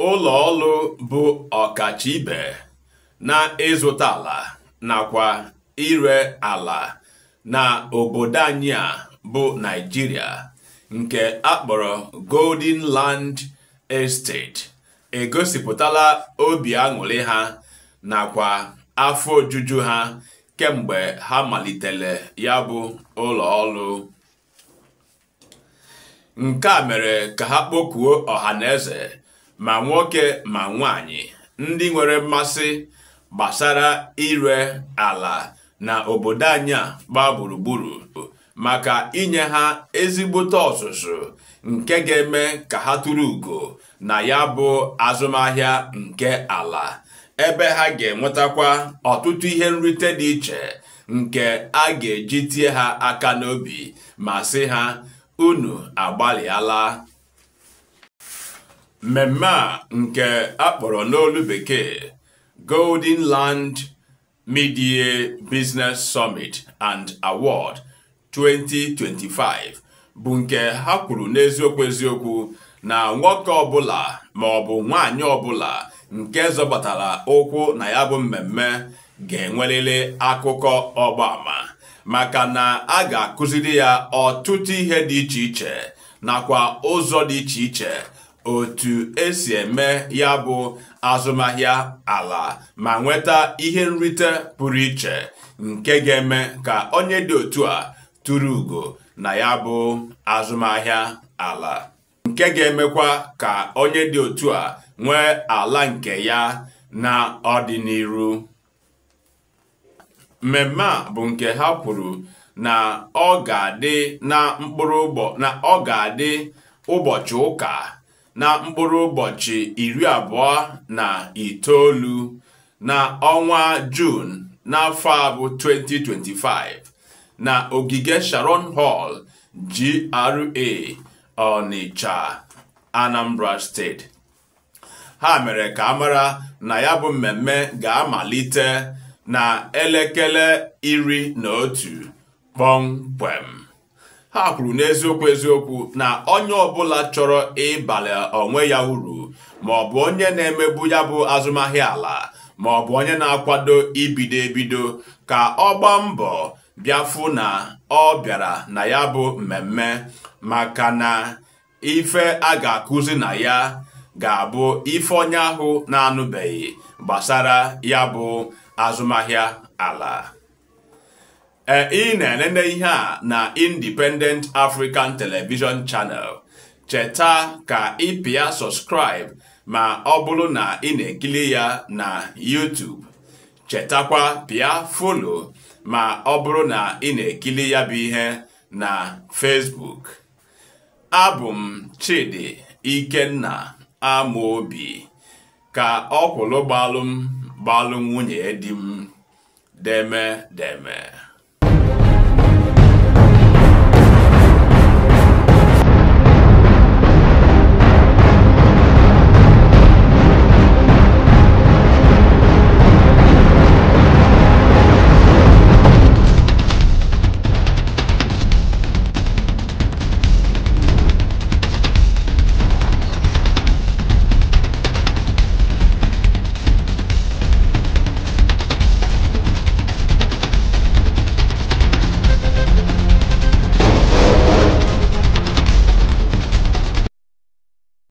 Ụlọ ọrụ bụ ọkacha ibe na ịzụta ala nakwa ire ala na obodo anyị a bụ Naịjirịa nke akpọrọ Golden Land Estate egosipụtala obi aṅụrị ha nakwa afọ ojuju ha kemgbe ha malitere ya bụ ụlọ ọrụ. Nke a mere ka ha kpọkuo ọhaneze ma nwoke ma nwanyị ndị nwere mmasị gbasara ire ala na obodo anyị a gbaa gburugburu maka inye ha ezigbote ọzụzụ nke ga-eme ka ha tụrụ ugo na ya bụ azụmahịa nke ala, ebe ha ga-enwetakwa ọtụtụ ihe nrite dị iche nke a ga-eji tie ha aka n'obi ma sị ha unu agbalịala. Mmemme a nke akpọrọ n'olu bekee Golden Land Media Business Summit and Award 2025 bụ nke ha kwuru n'eziokwu eziokwu na nwoke ọbụla ma ọ bụ nwaanyị ọbụla nke zọbatara ụkwụ na ya bụ mmemme ga-enwerịrị akụkọ ọgbaama, maka na a ga-akụziri ya ọtụtụ ihe dị iche iche nakwa ụzọ dị iche iche otu esi eme ya bụ azụmahịa ala ma nweta ihe nrite pụrụ iche nke ga-eme ka onye dị otu a tụrụ ugo na ya bụ azụmahịa ala, nke ga-emekwa ka onye dị otu a nwee ala nke ya na ọdịnihu. Mmemme a bụ nke ha kwuru na ọ ga-adị na ọ ga-adị ụbọchị ụka na mkpụrụ ụbọchị 29 na ọnwa Juun n'afọ a bụ 2025 na ogige Sharon Hall, GRA, Onitsha, Anambra Steeti. Ha mere ka a mara na ya bụ mmemme ga-amalite na elekere 11 kpọmkwem. Ha kwuru n'eziokwu eziokwu na onye ọbụla chọrọ ịbala onwe ya uru ma ọ bụ onye na-emebu ya bụ azụmahịa ala ma ọ bụ onye na-akwado ibido ebido ka ọ gbaa mbọ bịa fụ na ọ bịara na ya bụ mmemme, maka na ife a ga-akụzi na ya ga-abụ ife onye ahụ na-anụbeghị gbasara ya bụ azụmahịa ala. Ị na-enene ihe a na Independent African Television Channel. Cheta ka ị pịa subscribe ma ọ bụrụ na ị na-ekili ya na YouTube. Chetakwa pịa follow ma ọ bụrụ na ị na-ekili ya bụ ihe na Facebook. Abụ m Chidi Ikenna Amobi. Ka ọ kwụlụ gbalụ m gbalụ nwunye di m. Deme deme.